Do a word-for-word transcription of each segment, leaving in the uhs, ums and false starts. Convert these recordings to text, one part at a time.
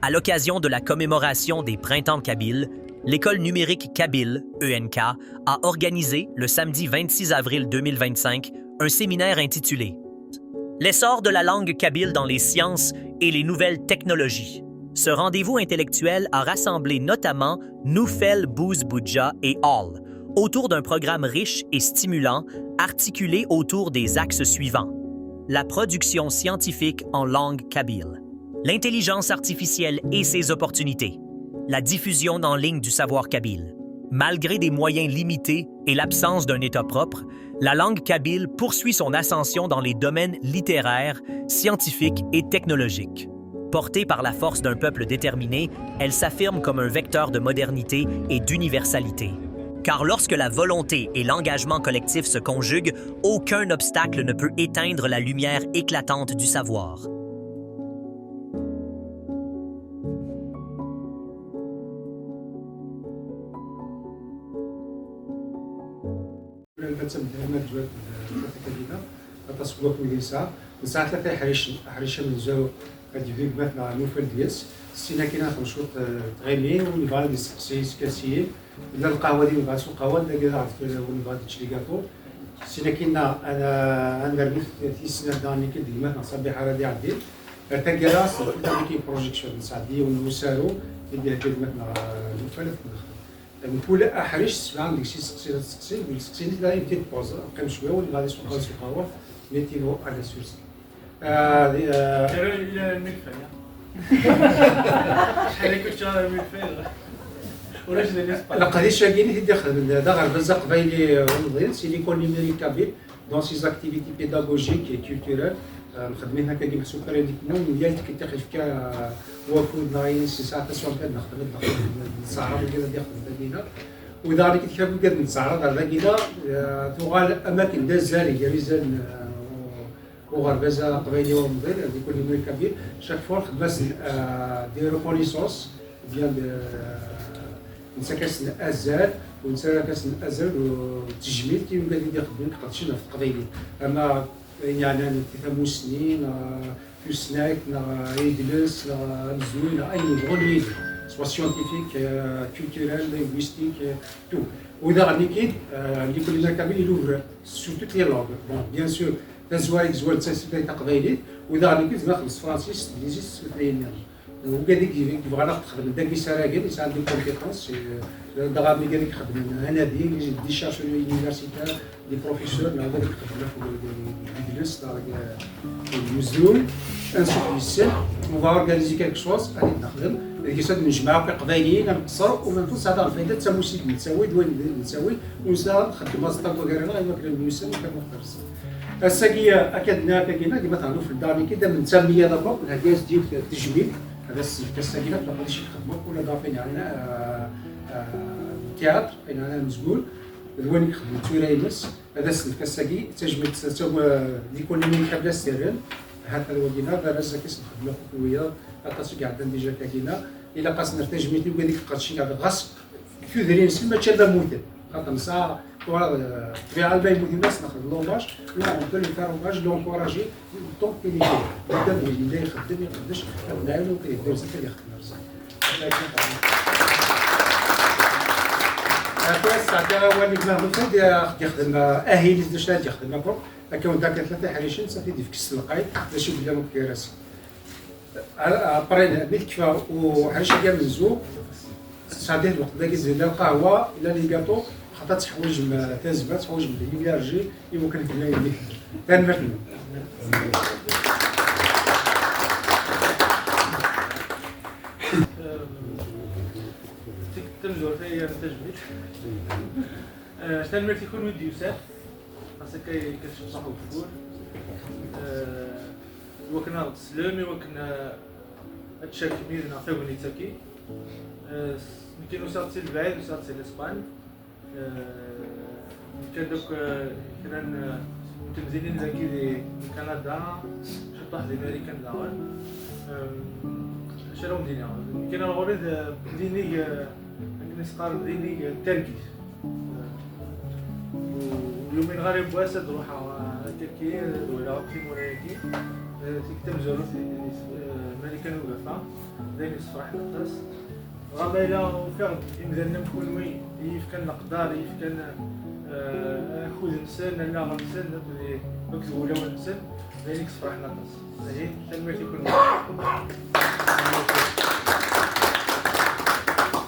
À l'occasion de la commémoration des Printemps kabyles, l'école numérique kabyle, E N K, a organisé, le samedi vingt-six avril deux mille vingt-cinq, un séminaire intitulé L'essor de la langue kabyle dans les sciences et les nouvelles technologies. Ce rendez-vous intellectuel a rassemblé notamment Noufel Bouzboudja et al. Autour d'un programme riche et stimulant, articulé autour des axes suivants. La production scientifique en langue kabyle. L'intelligence artificielle et ses opportunités. La diffusion en ligne du savoir kabyle. Malgré des moyens limités et l'absence d'un État propre, la langue kabyle poursuit son ascension dans les domaines littéraires, scientifiques et technologiques. Portée par la force d'un peuple déterminé, elle s'affirme comme un vecteur de modernité et d'universalité. Car lorsque la volonté et l'engagement collectif se conjuguent, aucun obstacle ne peut éteindre la lumière éclatante du savoir. Llant tamedyanin n tezwart n tafat-agi-nneɣ, aṭas n wakud i nesɛa. Nesɛa tlata iḥricen, aḥric amenzu ad d-yebdu gma-tneɣ Nufel deg-s, sin akkin ad nexdem cwiṭ n tɣimin, win yebɣan ad yesteqsi iskasiyen, tella lqahwa din, yebɣa ad yesweḍ lqahwa, dagi ad aɣ-d-teffer win yebɣa ad yečč ligaṭu. Sin akkin ad nernu tis snat daɣen nekk d gma-tneɣ Sabiḥa ara d-iɛeddin. Ar taggara, s lfulta n projection, nesɛeddi yiwen n usaru i d-ihegga gma-tneɣ Nufel ad t-nexdem. Mkul aḥric sɛan deg-s iseqsiyen ad teqsin, deg iseqsiyen-nni tella une petite pause, qqim cwiya, win yebɣa ad yesweḍ lqahwa, mettez-vous à la source. Terra il milfay. Acḥal akka ččar milfay. Ulac d nispa. Leqdic-agi-nni i t-id-ixedmen d aɣerbaz aqbayli umḍin, c'est l'école numérique kabyle. Dans ses activités pédagogiques et culturelles, nxeddem-iten akkagi meḥsub périodiquement, yal tikkelt i ɣ-yefka wakud neɣ ayen s yesɛa taswiɛt ad nexdem, ad nexdem, nesseɛraḍ wigad ad ixdem dagina. U daɣen i kra n wigad nettɛaraḍ ar dagina, tuɣal am akken d azal gar izan n uɣerbaz aqbayli umḍin, l'école numérique kabyle, chaque fois nxeddem-asen des reconnaissances, bien de, nettak-asen azal, u nettak-asen azal d tejmilt i wigad i d-ixeddmen iqeddcen ɣef teqbaylit. Ama ayen yeɛnan tamusni, neɣ tusnakt, neɣ idles, neɣ amezruy, neɣ ayen yebɣun yili, soit scientifique, culturel, linguistique, tout. U daɣen nekki, l'école numérique kabyle, il ouvre sur toutes les langues. Bon, bien sûr, tazwara i yezwar d tutlayt taqbaylit, u daɣen nekki, zemreɣ ad xedmeɣ s tefransist, s teglizit, s tutlayin nniḍen. Wigad i yebɣan ad ɣ-d-xedmen dagi isaragen, yesɛan des compétences, dɣa wigad i ixeddmen anadi, des chercheurs universitaires, des professeurs, neɣ wigad i ixeddmen ɣef yidles, neɣ deg umezruy, ainsi de suite. On va organiser quelque chose, ad t-nexdem, deg-s ad nejmeɛ akk iqbayliyen, ad nqeṣṣer, u ma nfus ad aɣ-lfayda d tamusit nettawi, d wayen nettawi, u nesɛa ad nxeddem aẓeṭṭa n wagaren-a, i wakken ad myussan, u kan ad ṭṭersen. Ass-agi, akka d-nniɣ akkagi-nni, gma-tneɣ Nufel daɣen-ikid, am netta meyya d'abord, nhegga-as-d yiwet n tejmilt, ad as-nefk ass-agi-nni, ɣef leqdic i txedmeḍ, ula d ɣef ayen yeɛnan théâtre, ayen yeɛnan amezgun, d wayen i ixeddmen tura-ines, ad as-nefk ass-agi, d tajmilt, d l'école numérique kabyle ad s-terrem, ahat ar wagi-nni, d arraz akka i s-nxeddem akk wiyaḍ, aṭas i iɛeddan déjà akkagi-nni, ilaq ad s-nerr tajmilt i wigad i iqeddcen, ɣas tudrin-nsen mačči ala mmuten, xaṭer nesɛa tura ṭṭbiɛa alma yemmut yimas nexdem l'hommage, là on peut lui faire hommage, l'encourager tant qu'il est jeune. Yedda yella ixeddem, iqeddec, ad nɛiwen akk yedda uzal ad ixeddem rẓag. Tura sɛiɣ awal i gma Nufel, ad ɣ-d-ixdem ahil-is d acu ad d-ixdem akk. Akka unda akka tlata iḥricen, s ad t-id-ifk s telqay, d acu yellan akk gar-asen. Après, mi tekfa uḥric-agi amenzu, tesɛeddi lweqt dagi, la lqahwa, la les gâteaux, xaṭer teḥwajem tazmert, teḥwajem l'énergie, i wakken ad tella yemma-twen. Tanemmirt-nwen. Tamezwarut-agi n tajmilt. Tanemmirt i kunwi d-yusan. Xas akka i k-tecbeḥ ugeffur, i wakken ad ɣ-d-teslem, i wakken ad tcerkem yid-neɣ tagnit-agi. Nekki usiɣ-d si lebɛid, usiɣ-d si Lispan. Nekka-d akk kra n temdinin dagi di Kanada, ciṭuḥ di Marikan daɣen. Acu ara wen-d-iniɣ? Nekki ar ɣur-i d, d inig, akken i s-qqaren, d inig n targit. Ur yumineɣ ara yiwwas ad ruḥeɣ ar Tirki, ad walaɣ akk timura-agi. Eh, tikkelt tamezwarut i, i, eh, Malika n Ugafa, d ayen yessefraḥen aṭas. Dɣa ma yella ufiɣ-d imdanen am kunwi i yi-yefkan leqder, i yi-yefkan, eh, akud-nsen, allaɣ-nsen, akked, akked wulawen-nsen, d ayen i yessefraḥen aṭas. Ihi, tanemmirt i kunwi.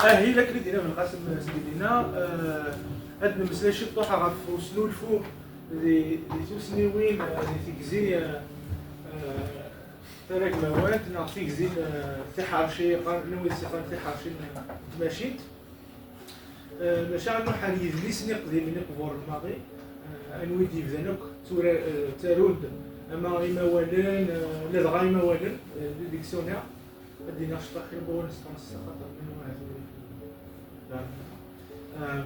Ahil akken i d-yenna Belqasem seg dinna, eh, ad nemmeslay ciṭuḥ ɣef usnulfu di, di tussniwin, eh, di tegzi, eh, eh, taragmawant neɣ tigzi n, eh, tiḥerci, qqaren, llan wid s-iqqaren tiḥerci n tmacint. Eh, maca ad nruḥ ar yidlisen iqdimen iqburen maḍi, eh, anwi d-yebdan akk ttura-, eh, ttarun-d ama imawalen, eh, ladɣa imawalen, eh, di dictionnaire. Ad d-iniɣ ciṭuḥ kan n wawalen s tefransist, axaṭer llan wahat ur, eh,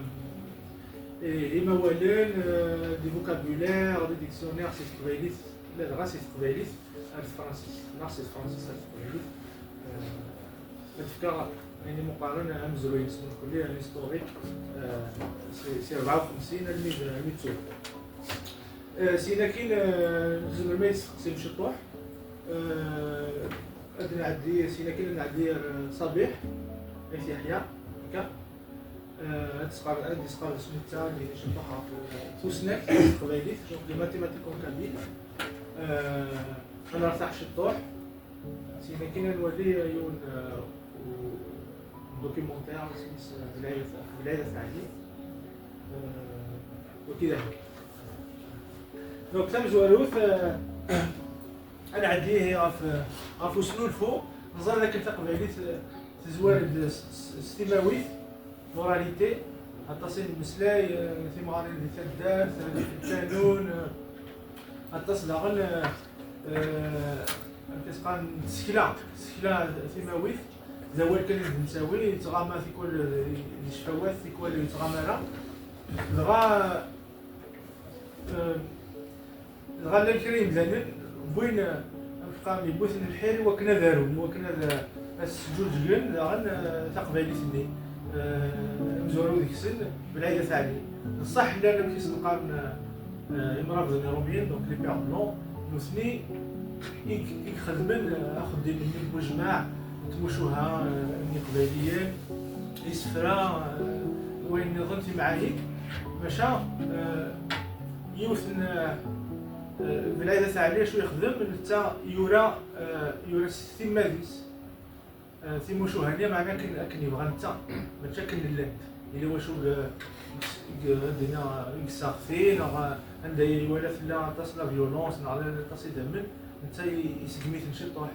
eh, imawalen, eh, des vocabulaires, des dictionnaires si teqbaylit, ladɣa si teqbaylit ar tefransist, neɣ si tefransist ar teqbaylit. Eh, ad fkeɣ ayen imuqaren amezruy-nsen mkul, un historique, eh, si, si rebɛa u xemsin almi d, almi d tura. Eh, syin akkin, eh, tzemrem ad yi-testeqsim ciṭuḥ. Eh, ad nɛeddi, syin akkin ad nɛeddi ar, eh, Ṣabiḥ Ayt Yeḥya, akka. Eh, ad tesqar-, ad yesqerdec netta ad yini ciṭuḥ ɣef, eh, tusnakt s teqbaylit, donc les mathématiques en kabyle. Eh, ad nertaḥ ciṭuḥ. Syin akkin ad nwali yiwen, eh, u-, documentaire isem-is, eh, Belɛid, Belɛid At Ɛli. Eh, wagi d ahil. Donc, tamezwarut, eh, ad nɛeddi ihi ɣef, ɣef usnulfu. Neẓra dakken taqbaylit, eh, tezwar-d s, s, s timawit, l'oralité, aṭas i nemmeslay, eh, timɣarin di taddart, eh, di lkanun, eh, aṭas daɣen, eh, eh, amek i s-qqaren, tsekla, tsekla timawit, d awal kan i d-nettawi, yettɣama tikwal, eh, di ccfawat, tikwal yettɣama ara. Dɣa, eh, Dɣa llan kra yemdanen wwin, eh, amek qqaren, yewwi-ten lḥir i wakken ad arun, i wakken ad, eh, ad sǧuǧgen daɣen, eh, taqbaylit-nni. Eh, amezwaru deg-sen, Belɛid At Ɛli. D ṣṣeḥ llan amek i sen-qqaren, eh, eh, imrabḍen irumyen, donc les pères blancs, nutni i, i ixedmen, eh, axeddim-nni n wejmaɛ, n tmucuha, eh, n Yiqbayliyen, isefra, eh, wayen nniḍen, timɛayin, maca, eh, yiwet n, eh, Belɛid At Ɛli, acu yexdem? Netta yura, eh, yura s timmad-is, eh, timucuha-nni, meɛna akken, akken yebɣa netta, mačči akken llant. Yella wacu deg, deg, dina, i yessaɣti, neɣ anda iwala tella aṭas la violence, neɣ llan aṭas idammen, netta i-, isegmi-ten ciṭuḥ.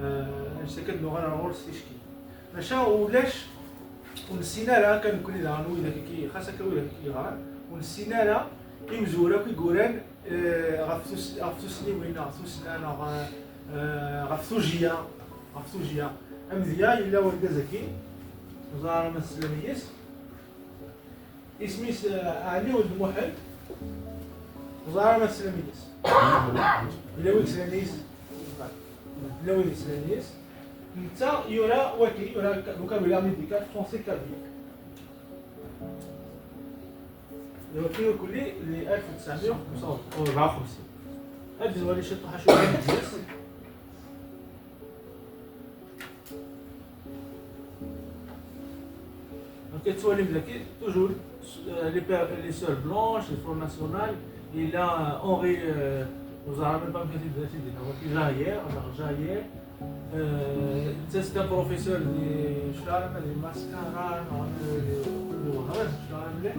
Eh, anect akka ad nuɣal ar ɣur-s ticki. Maca ulac, ur nessin ara, akka nekkni daɣen widak i, xas akka widak i yeɣran, ur nessin ara imezwura akk i yuran, eh, ɣef tus-, ɣef tusniwin, neɣ tussna, neɣ, eh, ɣef tujya, ɣef tujya. Amedya yella urgaz-agi, ẓer ma teslam yes. Isem-is, eh, Ɛli Weld Muḥend. Ẓer ma teslam yes. Yella wi yeslan yes. Yella wi yeslan yes. Netta yura waki, yura vocabulaire médical français kabyle. Waki irkelli di alef u tesɛemya u xemsa u rebɛa u xemsin. Ad nwali ciṭuḥ acu yes. Donc, tettwalim daki, toujours, euh, les pères, les sœurs blanches, le Front National, il a, euh, Henri, euh, vous avez même pas mis de Jarrière, alors Jarrière, euh, c'est un professeur de, je sais pas, de Mascara, non, de, de, de, je sais pas,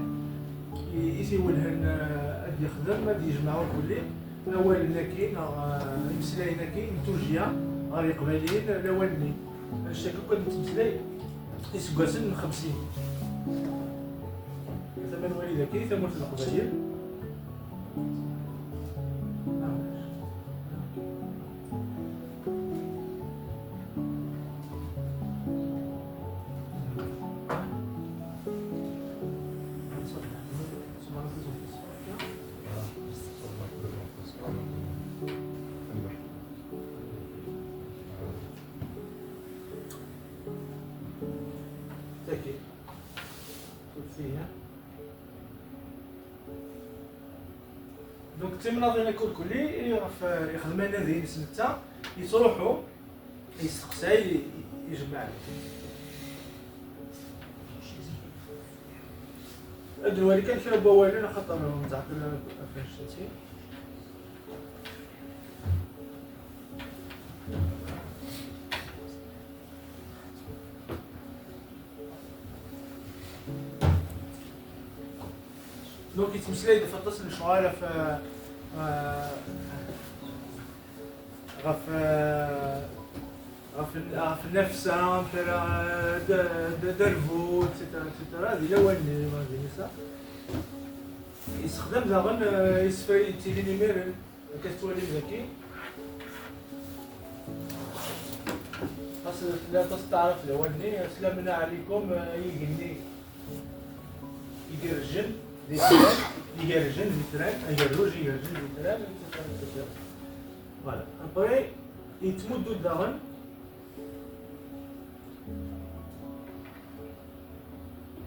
i, i t-iwellhen, euh, ad yexdem, ad yejmeɛ akk-, awalen-agi, neɣ, eh, imeslayen-agi n tujya ɣer Yeqbayliyen lawan-nni. Annect-agi akk ad nettmeslay iseggasen n xemsin. Tama n wali daki, tamurt n Leqbayel. Tagi. Ur t-illa. Donc d timnaḍin akurkuli i ɣef ixdem anadi-ines netta, yettruḥu, yesteqsay, ijemmeɛ. Ad nwali kan kra n wawalen, axaṭer nettɛeṭṭil ɣef annect-agi. Donc yettmeslay-d ɣef aṭas n lecɣal, ɣef, eh, ɣef, eh, ɣef, ɣef nnefsa, amek ara, eh, d, d, d rebbu, et cetera, et cetera. Di lawan-nni, ma d nisa. Yessexdam daɣen, eh, isefra yettilin imiren. Akka tettwalim daki. Xas tella aṭas n taɛrabt d awal-nni, "Slamna ɛlikum", eh, ay igenni igerrjen d itran, igerrjen d itran, agerruj igerrjen d itran, et cetera, et cetera. Voilà. Après, yettmuddu-d daɣen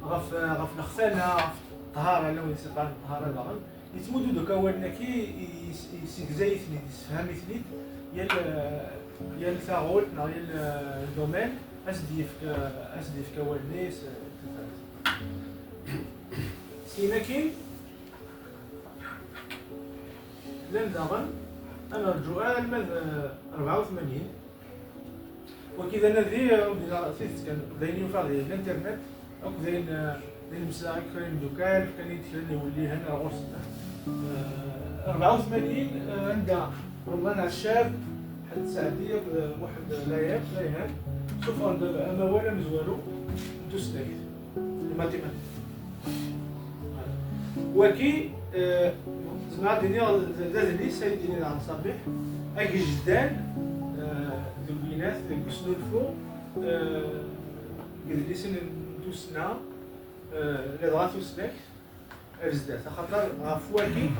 ɣef, ɣef lextana, ɣef ṭṭhara, lawan i s-iqqaren ṭṭhara daɣen, yettmuddu-d akk awalen-agi, yessegzay-iten-id, yessefham-iten-id, yal, yal taɣult neɣ yal, eh, domaine, ad s-d-yefk, ad s-d-yefk awalen-is, eh, et cetera. Syin akkin, llan daɣen, ad nerǧu alma d, eh, rebɛa u tmanyin. Wagi d anadi, eh, ur d-yenna tidet kan, d ayen yufa di l'internet, akk d ayen, eh, d ayen msla akk kra n imeddukal, fkan-iyi-d kra n iwellihen ar ɣur-sen. Eh, rebɛa u tmanyin, eh, anda Remḍan Ɛeccab, Ḥmed Saɛdi akked Muḥend Layab, Layhan, sufɣen-d amawal amezwaru n tusnakt, les mathématiques. Wagi, eh, zemreɣ ad d-iniɣ d, d adlis ay d-yenna daɣen Ṣabiḥ, agejdan, eh, deg winat, deg usnulfu, eh, deg yedlisen n tussna, eh, ladɣa tusnakt ar zdat. Axaṭer ɣef wagi,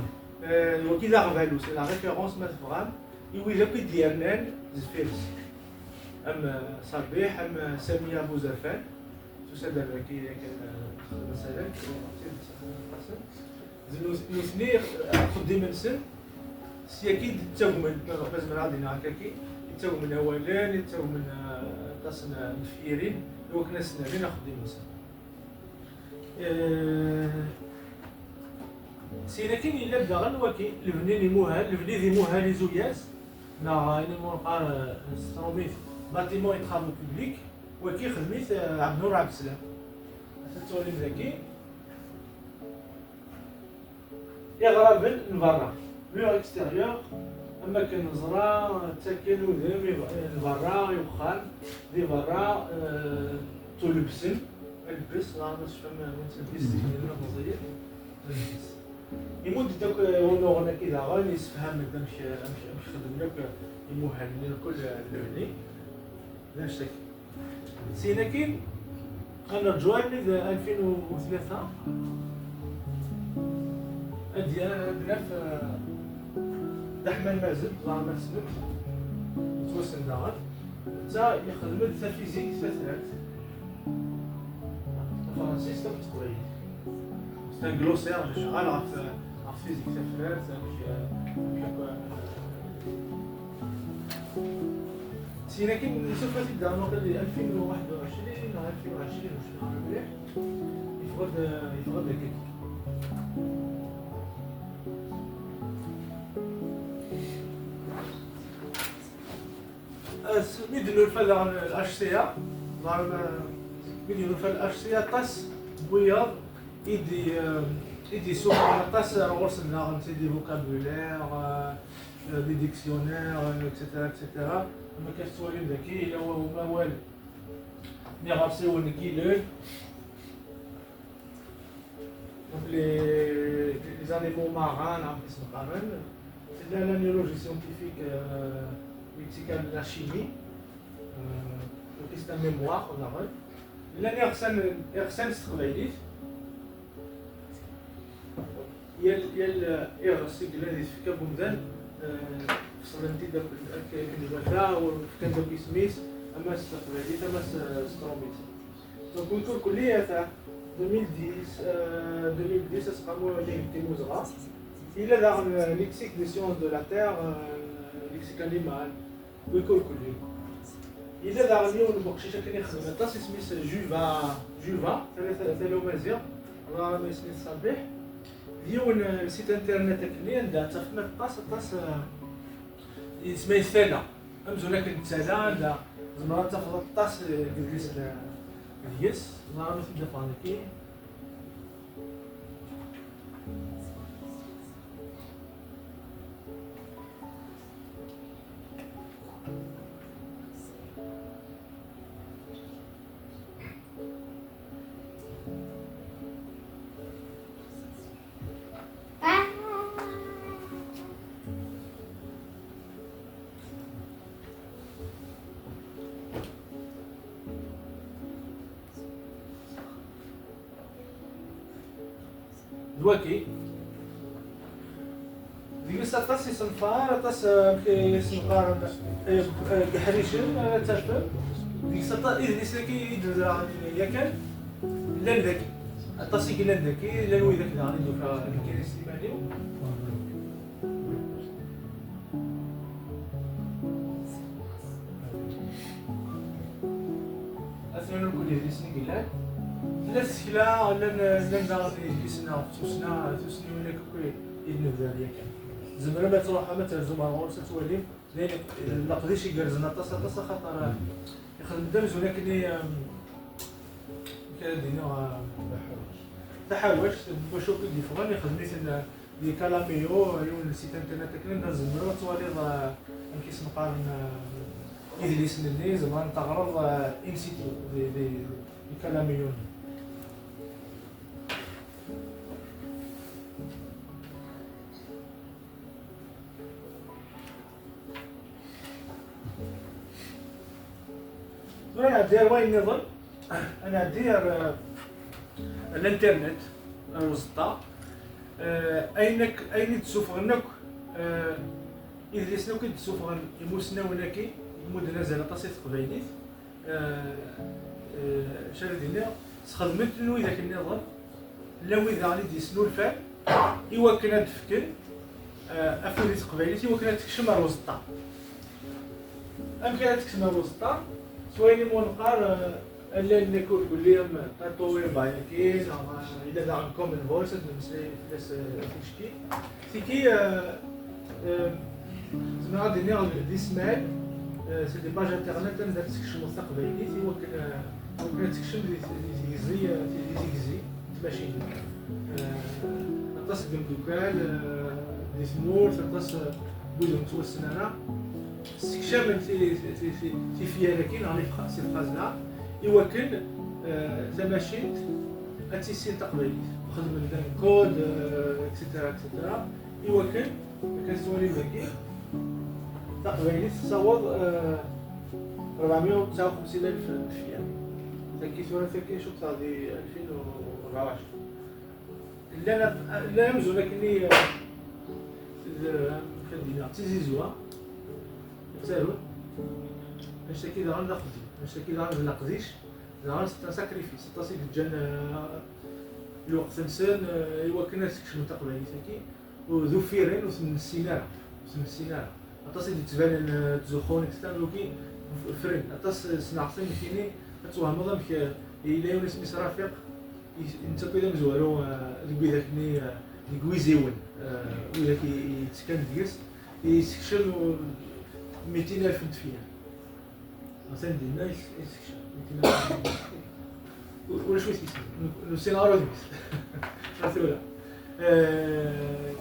eh, wagi d aɣbalu, c'est la référence, ma tebɣam, i wid akk i d-yernan zeffir-s. Am, eh, Ṣabiḥ, am, eh, Samiya Buzerfan, tusa-d ar daki yakan, eh, masalan, d nut-, nutni axeddim-nsen, syaki d-ttagmen, ma, ma zemreɣ ad iniɣ akkaki, ttagmen awalen, ttagmen, eh, aṭas n, n tefyirin, i wakken ad s-nerrin axeddim-nsen. Eh, syin akkin yella-d daɣen waki, lebni n imuhal, lebni d imuhal izuyaz, neɣ ayen umi neqqar, eh, s trumit, bâtiment et travaux publics, waki ixdem-it, eh, Ɛebdnur Ɛebdeslam. Ad t-twalim dagi. Iɣraben n berra, mur extérieur, am akken neẓra, ttaken udem i, n berra i uxxam, di berra, eh, ttulebsen, lebs, neɣ ma tecfam, eh, win tebdis, mm, meẓẓiyen, lebs. Imudd-d akk, eh, unuɣen-agi daɣen, yessefham-d amek, amek, amek xedmen akk imuhal-nni, kul, eh, lebni. D annect-agi. Syin akkin, ad nerǧu armi d alfin u tlata. Ad d-, ad d-naf, eh, Dda Ḥman Mazed, ẓer ma tessnem, yettwassen daɣen. Netta yexdem-d tafizikt tatrart, tafransist akked teqbaylit. C'est un glossaire général ɣef, ɣef fizik tatrart, amek, amek akk, syin akkin, isufa-t-id daɣen waqil di alfin u waḥed u ɛecrin neɣ alfin u ɛecrin, ur cfiɣ ara mliḥ. Yeffeɣ-d, yeffeɣ-d akka. As-, mi d-nulfa daɣen l-H C A, ẓer ma, mi d-nulfa l-H C A, aṭas n wiyaḍ i d-, i d-yessufɣen aṭas ar ɣur-sen daɣen, c'est des vocabulaires, euh, des dictionnaires, euh, et cetera, et cetera. Am akka tettwalim daki, yella wa-, umawal n iɣersiwen n yilel, donc les, les animaux marins, neɣ amek i sen-qqaren. Tella la néologie scientifique, euh, lexical de la chimie, euh, donc c'est un mémoire daɣen. Llan iɣsan, iɣsan s teqbaylit. Yal, yal, eh, iɣes i yellan di tfekka n umdan, eh, feṣlen-t-id akk, akk, akken iwata, u fkan-d akk isem-is, ama s teqbaylit, ama s, s trumit. Donc, win ur kulli ata deux mille dix, eh, deux mille dix, Aseqqamu-agi n Timmuzɣa, Yella daɣen lexique des sciences de la terre, euh, lexique animal, wi kulkulli. Yella daɣen yiwen n uqcic akken ixdem aṭas, isem-is Juva, Juva, tala tala umaziɣ, Allah ma yesni tṣabiḥ. D yiwen, euh, site internet akken anda tafem aṭas aṭas, euh, yesma-is tala. Amzun akken d tala anda tzemreḍ ad tafeḍ aṭas, euh, n yidlisen, euh, deg-s, ẓer amek i d-afeɣ nekki. D waki. Deg-s aṭas isenfar, aṭas, eh, amek i sen-qqaren, eh, eh, iḥricen, eh, ad tafem. Deg-s aṭas, idlisen-agi i d-bedreɣ yakan, llan daki. Aṭas i yellan daki, llan widak daɣen i d-ufiɣ nekkin s iman-iw. Atnan akk idlisen i yellan. Tella tsekla, llan, llan daɣen idlisen ɣef tussna, tussniwin akk i d-nebder yakan. Tzemrem ad tṛuḥem, ad terzum ar ɣur-s, ad twalim. D ayen, leqdic igerrzen aṭas, aṭas, axaṭer, eh, ixdem-d amzun akken i, em, amek ara d-iniɣ, em, taḥawact, bac akk i d-yeffɣen, ixdem-iten, eh, di Kalamiyo, yiwen n site internet akken anda tzemreḍ ad twaliḍ, eh, amek i sen-qqaren, eh, idlisen-nni, zemreḍ ad teɣreḍ, eh, in situ di, di, di Kalamiyo-nni. Tura ad nɛeddi ar wayen nniḍen, ad nɛeddi ar, ar l'internet, ar uẓeṭṭa. Eh, ayen akk, ayen i d-ssufɣen akk, eh, idlisen akk i d-ssufɣen imusnawen-agi, yemmuden azal aṭas i teqbaylit. Eh, eh, acu ara d-iniɣ, sxedmen-ten widak nniḍen, llan wid daɣen i d-yesnulfan i wakken ad d-fken, eh, afud i teqbaylit i wakken ad tekcem ar uẓeṭṭa. Amek ara tekcem ar uẓeṭṭa? S wayen i mu neqqar, eh, allal n kulli am Tatoeba-agi, neɣ, eh, yella daɣen Common Voice, ad nemmeslay fell-as, eh, ticki. Tiki, eh, eh, zemreɣ ad iniɣ d ismal, eh, c'est des pages internet anda ad teskecmeḍ taqbaylit i wakken, eh, i wakken ad tekcem di, di tigzi, eh, di tigzi n tmacinin. Eh, aṭas n yimdukal, eh, di tmurt, aṭas, eh, n wid ur nettwassen ara. Ssekcamen ti-, ti-, ti-, tifyar-agi neɣ lefqa-, si lfaz-a i wakken, eh, tamacint ad tissin taqbaylit. Xedmen-d lkod, eh, et cetera, et cetera. I wakken, akken tettwalim dagi, taqbaylit tessaweḍ, eh, rebɛemya u tesɛa u xemsin alef n tefyar. Tagi tura, tagi cukkeɣ di alfin u rebɛa u ɛecrin. Llan, llan amzun akken i, eh, d, amek ad d-iniɣ, d tizizwa. Ttarun. Annect-agi daɣen d axeddim. Annect-agi daɣen d leqdic. Daɣen c'est un sacrifice. Aṭas i d-ǧǧan, eh, lweqt-nsen, eh, i wakken ad sekcmen taqbaylit-agi. Ur d uffiren, ur ten-nessin ara. Ur ten-nessin ara. Aṭas i d-yettbanen, eh, ttzuxxun, et cetera, wigi f-, ffren. Aṭas, eh, ssneɣ-ten nekkini, ad twehmeḍ amek, eh, yella yiwen isem-is Rafiq, i-, netta akk d amezwaru, eh, deg widak-nni, eh, deg wiziwen, eh, widak i, i yettekkan deg-s, yessekcem, eh, mitin alef n tefyar. Atan dinna i, i yessekcem mitin alef n tefyar. U-, ulac wi t-yessnen. Ur, ur ssineɣ ara udem-is. Ar tura. Eh,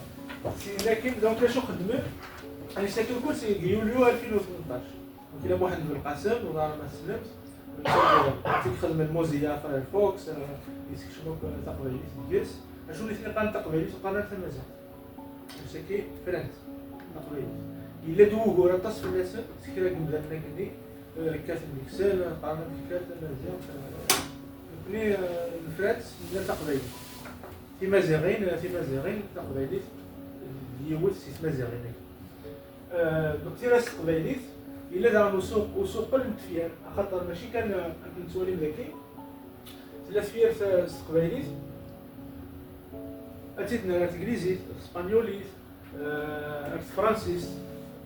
syin akin, donc, acu xeddmen? Annect-agi kul seg yulyu alfin u tmenṭac. Donc, yella Muḥend Belqasem, uḍar ma teslamt, i ixedmen Mozilla Firefox, eh, yessekcem akk taqbaylit deg-s. Acu i ten-iqqaren taqbaylit, ur qqaren ara tamaziɣt. Msaki, frant taqbaylit. Yella-d wugur aṭas fell-asen, s kra n yimdanen akken-nni, eh, kkaten deg-sen, qqaren amek kkat tamaziɣt, eh, nekkni, eh, nefra-tt, nella taqbaylit. Timaziɣin, eh, timaziɣin, taqbaylit, d yiwet si tmaziɣin-agi. Eh, donc tira s teqbaylit, yella daɣen usuq-, usuqel n tefyar, axaṭer mačči kan, eh, akken nettwalim dagi, tella tefyirt, eh, s teqbaylit, Ad tt-id-nerr ar teglizit, ar tespanyolit, eh, ar tefransist.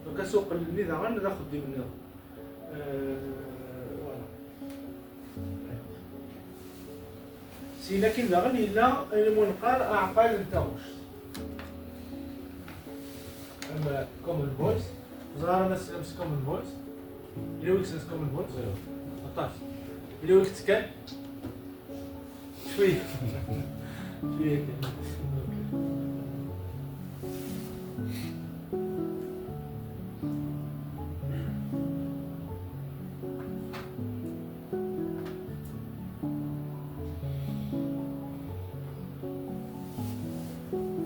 Donc asuqel-nni daɣen d axeddim-nniḍen. Eh, voilà. Syin akkin daɣen yella ayen umi neqqar aɛqal n taɣect. Am Common Voice, ẓer ma teslam s Common Voice. Yella wi yessnen s Common Voice? Aṭas. Yella wi yettekkan? Cwiya. Cwiya kan.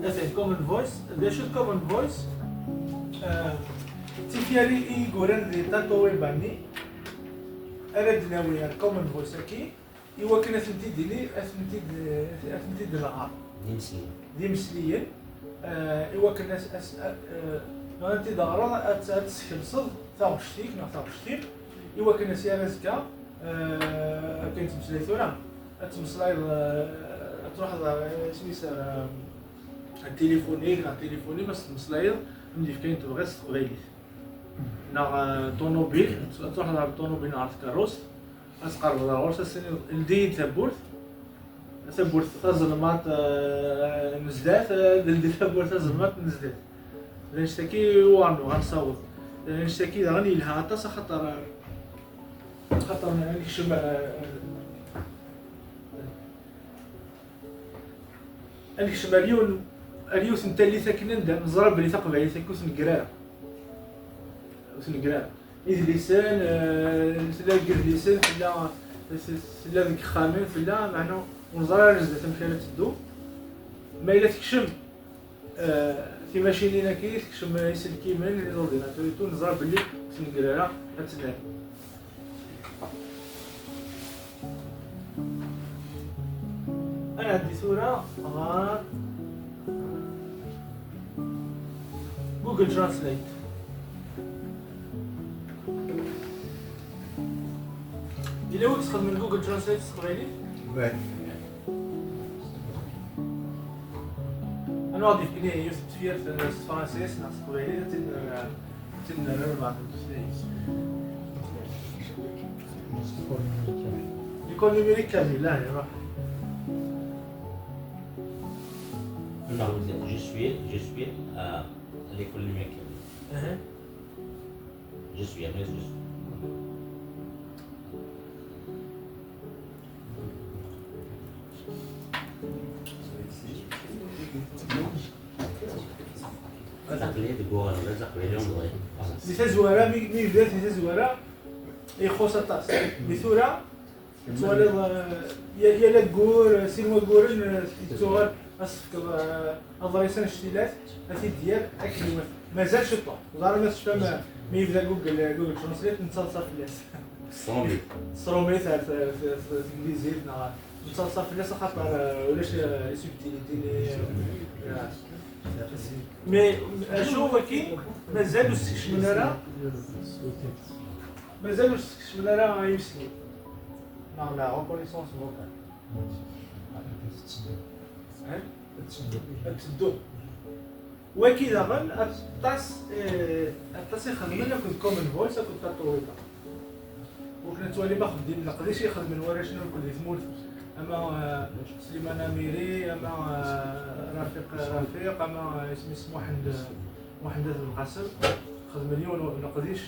Atan Common Voice, d acu d Common Voice? Ah, d tifyar i, i yuran di Tatoeba-nni, ara d-nawi ar Common Voice-agi, i wakken ad tent-id-ini, ad tent-id, ad tent-id-nɣer. D imesliyen. D imesliyen, eh, i wakken as, as, eh, neɣ ad tent-id-teɣreḍ, ad, ad teskelseḍ taɣect-ik neɣ taɣect-im, i wakken as ar azekka, eh, akken nettmeslay tura, ad tmeslayeḍ, eh, ad truḥeḍ ar, eh, isem-is, ar, eh, ar tilifun-ik neɣ tilifun-im, ad s-tmeslayeḍ am d-yefkan tebɣiḍ s teqbaylit. Neɣ, eh, ṭunubil, ad truḥeḍ ɣer ṭunubil neɣ ɣer tkeṛṛust, ad tqerrbeḍ ar ɣur-s, ad s-tiniḍ, "Ldi-yi-d tawwurt." Tawwurt tazelmaḍt, eh, n zdat, eh, teldi tawwurt tazelmaḍt n zdat. D annect-agi i uɣur nebɣa ad nessaweḍ. D annect-agi daɣen yelha aṭas, axaṭer, axaṭer nekcem, eh, ad nekcem ar yiwen, ar yiwet n tallit akken anda neẓra belli taqbaylit-agi ur tnegger ara. Ur tnegger ara. Idlisen, eh, tella deg idlisen, tella, tella deg yexxamen, tella, meɛna ur neẓri ara zdat amek ara teddu. Ma yella tekcem, eh, timacinin-agi, tekcem iselkimen, les ordinateurs et tout, neẓra belli ur tnegger ara ad tnal. Ad nɛeddi tura ɣer Google Translate. Yella wi yesxedmen Google Translate s teqbaylit? Anwa ɣ-d-yefken yiwet n tefyirt s tefransist neɣ s teqbaylit, ad tt-id-nerr, ad tt-id-nerr ɣer lbeɛḍ n tutlayin. L'école numérique kamel, ah, iruḥ. Non, je suis, je suis à l'école numérique. Aha. Je suis, mais je suis. Aql-i deg uɣerbaz, aql-i deg uɣerbaz. Di tazwara, mi, mi yebda di tazwara, ixuṣ aṭas. Mi tura, tettwaliḍ, eh, ya-, yal aggur, eh, sin wagguren, eh, yettuɣal ad s-tefkeḍ, eh, aḍris annect-ilat, ad t-id-yerr akken iwata. Mazal ciṭuḥ. Ẓer ma tecfam, eh, mi yebda Google, eh, Google Translate, nettaḍsa fell-as. Tesṛumit. Tesṛumit ar t-, t-, t-, teglizit, neɣ nettaḍsa fell-as axaṭer, eh, ulac, eh, les subtilités-nni, eh, mais acu waki mazal ur skecmen ara, mazal ur skecmen ara imeskin. Neɣ la reconnaissance vocale. Hein? Ad teddu. Wagi daɣen, aṭas, eh, aṭas i xedmen akked Common Voice, akked Tatoeba. Ur nettwali ma xeddim leqdic i xedmen warrac-nni akked di tmurt, ama, eh, Sliman Amiri, ama, eh, Rafiq, Rafiq, ama, eh, isem-is Muḥend, Muḥend At Belqasem, xedmen yiwen n leqdic.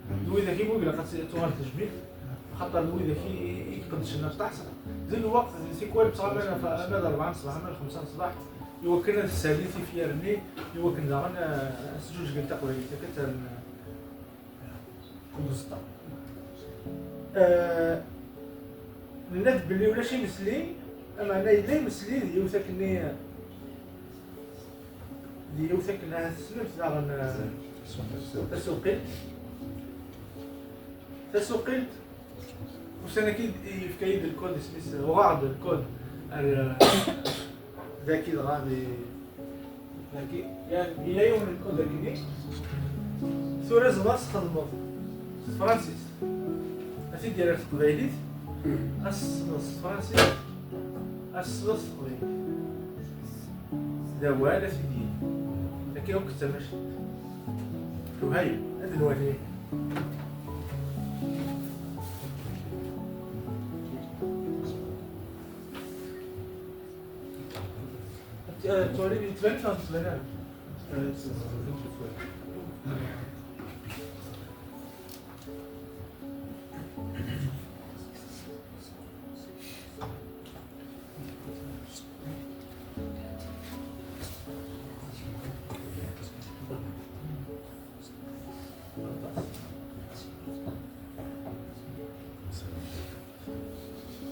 D widak i ilaq ad tuɣal tejmilt, axaṭer d widak i, i, i iqeddcen aṭas. Di lweqt, di tikwal, ttɣaman ɣef ama d rebɛa n ṣṣbeḥ, ama d xemsa n ṣṣbeḥ, i wakken ad ssalin tifyar-nni, i wakken daɣen, eh, ad sǧuǧgen taqbaylit akka, ad tt-rren, eh, deg uẓeṭṭa. Eh, nenna-d belli ulac imesli, ameɛna yella imesli d yiwet akkenni, d yiwet akken ahat tessnemt daɣen, eh, tasuqilt. Tasuqilt, ussan-agi yefka-yi-d lkud, isem-is, uɣeɣ-d lkud ar, eh, daki dɣa di, daki, ya-, yella yiwen lkud akkenni. Tura zmer txedmeḍ s tefransist, ad t-id-yerr ɣer teqbaylit, ad s-tesleḍ s tefransist, ad s-tesleḍ s teqbaylit. D awal, a sidi. Akka akk d tamacint. Lwehayem, ad nwali. Ttwali, yettban neɣ ur yettban ara?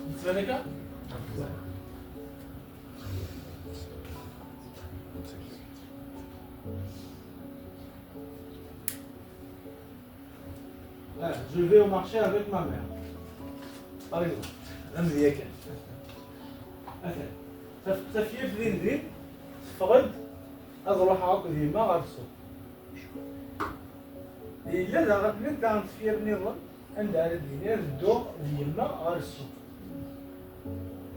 Yettban akka? Ah, je vais au marché avec ma mère. Par exemple. Amedya kan. Atan. Taf-, tafyirt din din teffeɣ-d ad ruḥeɣ akked yemma ɣer ssuq. Yella daɣen, llant daɣen tefyar nniḍen anda ara d-yini ad dduɣ d yemma ɣer ssuq.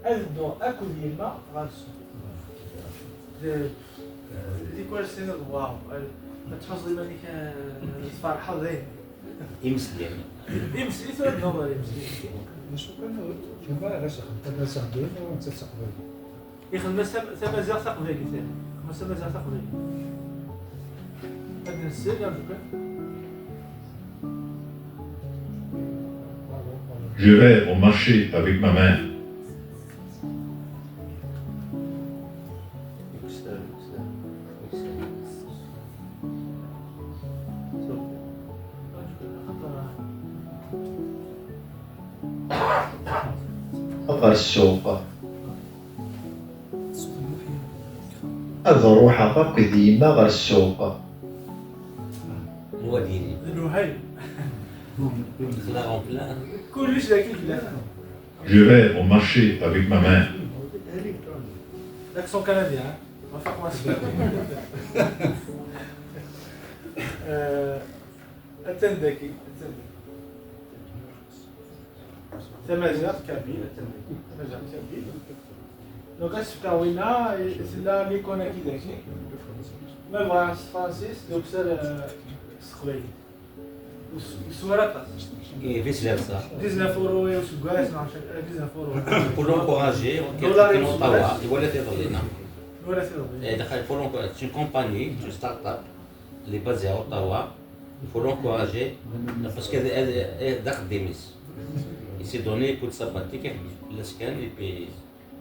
Ad dduɣ akked yemma ɣer ssuq. D, d tikwal tiniḍ, waw, ad tḥuẓeḍ iman-ik, eh, tferḥeḍ dayen. Imesli. Imesli, tura d-nuɣal imesli. Acu kan, kemma ara s-ixdem tamaziɣt dayen, ur netta d taqbaylit. Ixdem-as tam-, tamaziɣt taqbaylit, eh. Ixdem-as tamaziɣt taqbaylit. Ad nsel, acu kan. Je vais au marché avec ma mère. Ɣer ssuq. Ad ruḥeɣ akked yemma ɣer ssuq. Lwehayem. Kullec d akken yella. Je vais au marché avec ma mère. L'accent canadien, hein. Ɣef aqwas. Euh, attan daki, attan daki. Tamaziɣt kabyle, attan daki. Tamaziɣt kabyle. Donc, asefk-a winna, tella l'icône-agi daki. Ma bɣa s tefransist, donc, s, euh, s teqbaylit. Ur s-, ur swar aṭas. Eh, vice versa. Dix-neuf euros i useggas, neɣ dix-neuf euros. Pour l'encourager, on Dollar i useggas. Iwala tiḍelli, non? Iwala tiḍelli. Eh, daxel, il faut l'encourager. C'est une compagnie, c'est une start-up, elle est basée à Ottawa. Il faut l'encourager, parce que, eh, eh, d axeddim-is. Il s'est donné coup de sabbatique, la scan, et puis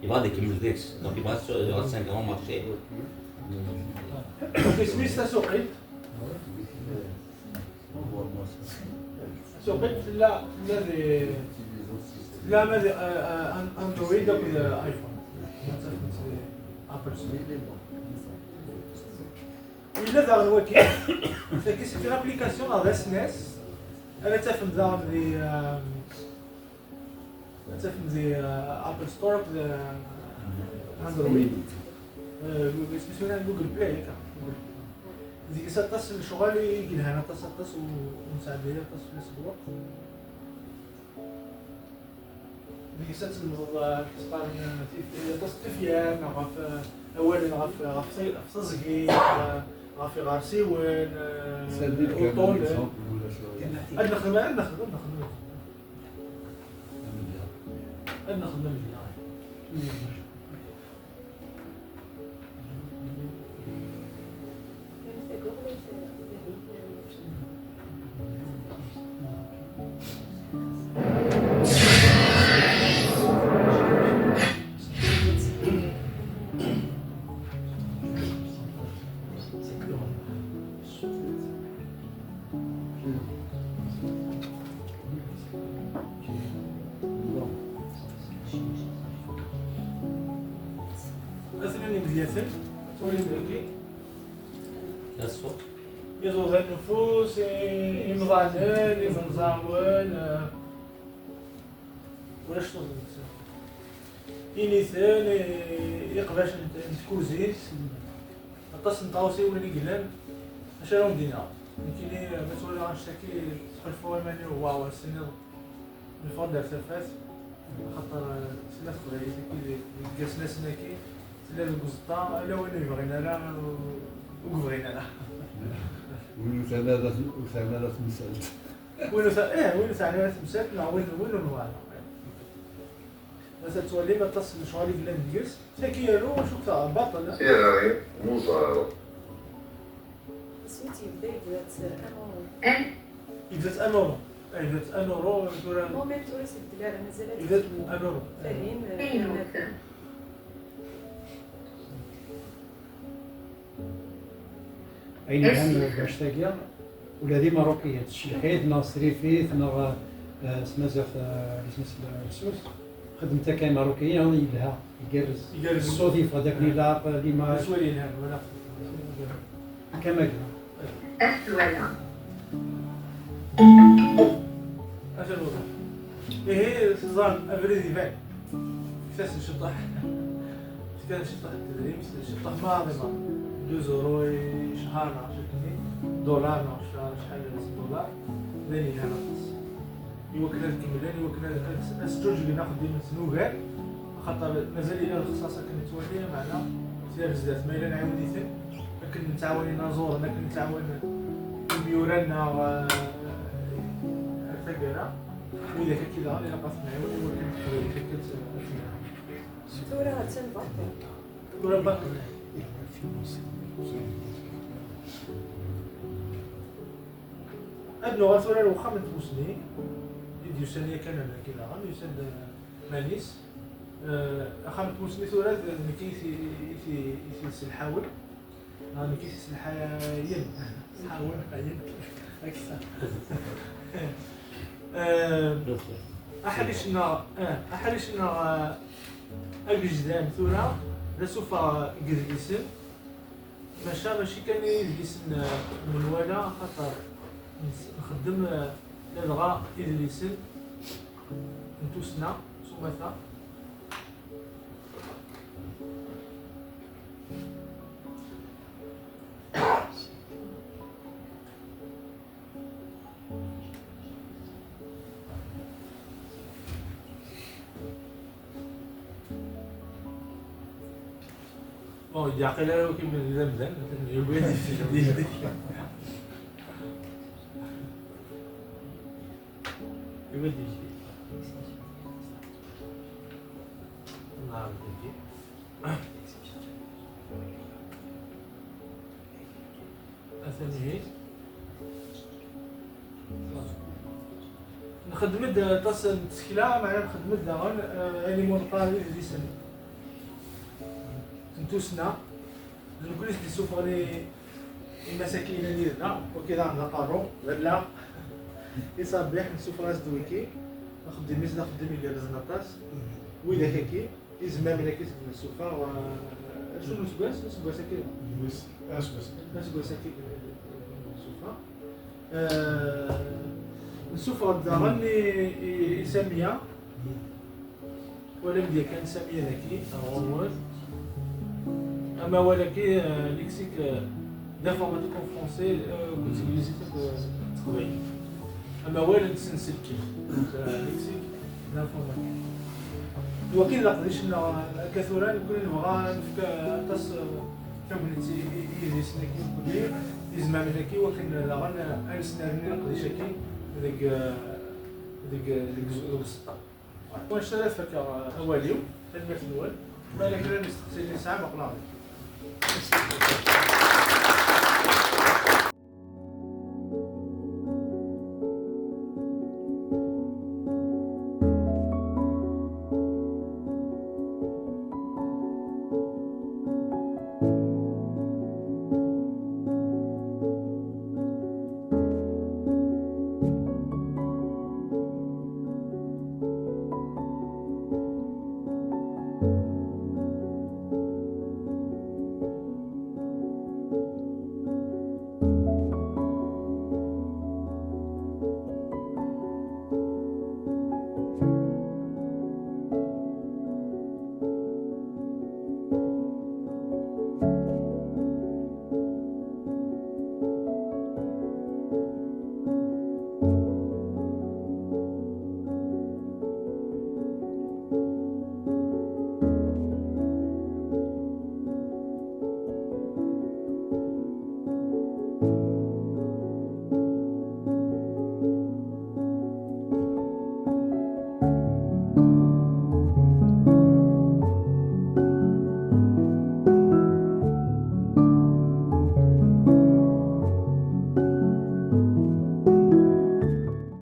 il va décumuler. Donc il va sur, il va sur un grand marché. Donc, isem-is Tasuqit. Tasuqit tella, tella di, tella ma di, euh, euh, Android akked, euh, iPhone. Apple. Yella daɣen waki, tagi c'est une application neɣ d asnas, ara tafem daɣen di, euh, ad tafem di, euh, Apple Store akked, euh, Android. Euh, Google, isem-is Google Play, akka. Google Play. Deg-s aṭas n lecɣal i yelhan aṭas, aṭas u, u nesɛedday aṭas fell-as lweqt. Deg-s ad tlemdeḍ, eh, aṭas n tif-, aṭas n tifyar, neɣ ɣef, eh, awalen ɣef, ɣef ti-, ɣef teẓgi, eh, ɣef iɣersiwen, eh, uṭṭulen. Ad nexdem, ad nexdem, ad nexdem. Ad nexdem amedya. Atnan imedyaten, twalim dagi. Iḍudan n ufus, i-, imḍanen, imenẓawen, eh, ulac tuẓemt. Initen, i-, iqbac n, n tkuzint, aṭas n tɣawsiwin i yellan, acu ara wen-d-iniɣ. Nekkini, ma twala annect-agi, ttḥulfuɣ iman-iw, waw, ass-nniḍ, neffeɣ-d ar tafat, axaṭer, eh, tella teqbaylit-agi deg, deg asnasen-agi, Tella deg uẓeṭṭa, ala win ur yebɣin ara, ur yebɣin ara. Win ur terni ara, ur terni ara temsalt. Win ur ter-, eh, win ur terni ara temsalt, neɣ win, win ur nebɣi ara. Ad tettwalim aṭas n lecɣal i yellan deg-s. Tagi yernu, acu k-teɣ-, baṭel. Tirɣi n uẓar. Isem-is yebda yebda-tt Amuru. Yebda-tt Amuru. Eh, yebda-tt Amuru, tura. Bon, même tura s-tbeddel ara, mazal ad yebda-tt Amuru. Fahim, eh, Ayen yelhan bac tagi, ula d imeṛṛukiyen, tcelḥit neɣ srifit neɣ eh, s tmaziɣt eh, isem-is lsus, xedmet akka imeṛṛukiyen, yelha, igerrez. Igerrez. Ṣṣut yeffeɣ-d akken ilaq, l'image. D aswal yelhan, wala. Akka ma yella. Aswala. Atan wabrid. Ihi, teẓram, abrid iban. Fket-asen ciṭṭaḥ. Fket-asen ciṭṭaḥ n tedrimt, ciṭṭaḥ maḍi maḍi. Deux euros i cchar neɣ acu-nni, dollar neɣ cchar, acḥal n dollar. D ayen yelhan aṭas. Iwakken ad kemmlen, iwakken ad, ad, ad sǧuǧgen axeddim-nsen ugar, axaṭer mazal yella lexṣaṣ akken nettwali, meɛna, sya ar zdat, ma yella nɛiwen-iten, akken nettɛawan inaẓuren, akken nettɛawan imyura-nneɣ, eh, ar taggara, widak akka daɣen ilaq ad ten-nɛiwen iwakken teqbaylit akka ad, ad tenher. Tura attan baṭel. Tura baṭel. Ad nuɣal tura ar wexxam n tmusni i d-yusan yakan ar dagi daɣen, yusan-d, eh, Manis. Eh, axxam n tmusni tura d nekk i t-, i t-, i t-yesselḥawen, neɣ nekk i t-yesselḥayen, sselḥawen, ayen, akter. Eh, aḥric-nneɣ, eh, aḥric-nneɣ, eh, agejdan tura d asuffeɣ n yedlisen. Maca mačči kan i yidlisen n menwala, axaṭer nxeddem, eh, ladɣa idlisen n tussna s umata. Bon, yeɛqil ara wakk imen d amdan, yugi ad yefk deg. Yugi ad yefk. Nɛawed dagi. Atan ihi. Nxeddem-d aṭas n tsekla, meɛna nxeddem-d daɣen, eh, ayen imu neqqar idlisen n tussna. D nekkni i s-d-isuffɣen i, i masakin-nni yid-neɣ, wagi daɣen d aqerru, d allaɣ. Isabiḥ, nsuffeɣ-as-d wiki, axeddim-is d axeddim igerrzen aṭas. Widak-agi, Izmamen-agi seg nsuffeɣ, eh, acu n useggas? Aseggas-agi? Aseggas. Aseggas-agi nsuffeɣ. Eh, nsuffeɣ-d daɣen i, i, i Samia. Twalam-d yakan Samia dagi, ɣur-wen. Amawal-agi, eh, lexique, eh, d'informatique en français, eh, akked teglizit akked teqbaylit. Amawal n tsenselkimt, eh, lexique d'informatique. D wagi d leqdic-nneɣ akka tura, nekkni nebɣa ad nefk aṭas, eh, tagnit i, i, i yidlisen-agi nekkni, izmamen-agi, wakken daɣen, eh, ad nesnerni leqdic-agi deg, eh, deg, deg, deg uẓeṭṭa. Wanect ara d-fakeɣ awal-iw, tanemmirt-nwen. Ma yella kra n isteqsiyen i tesɛam, aql-aɣ deg.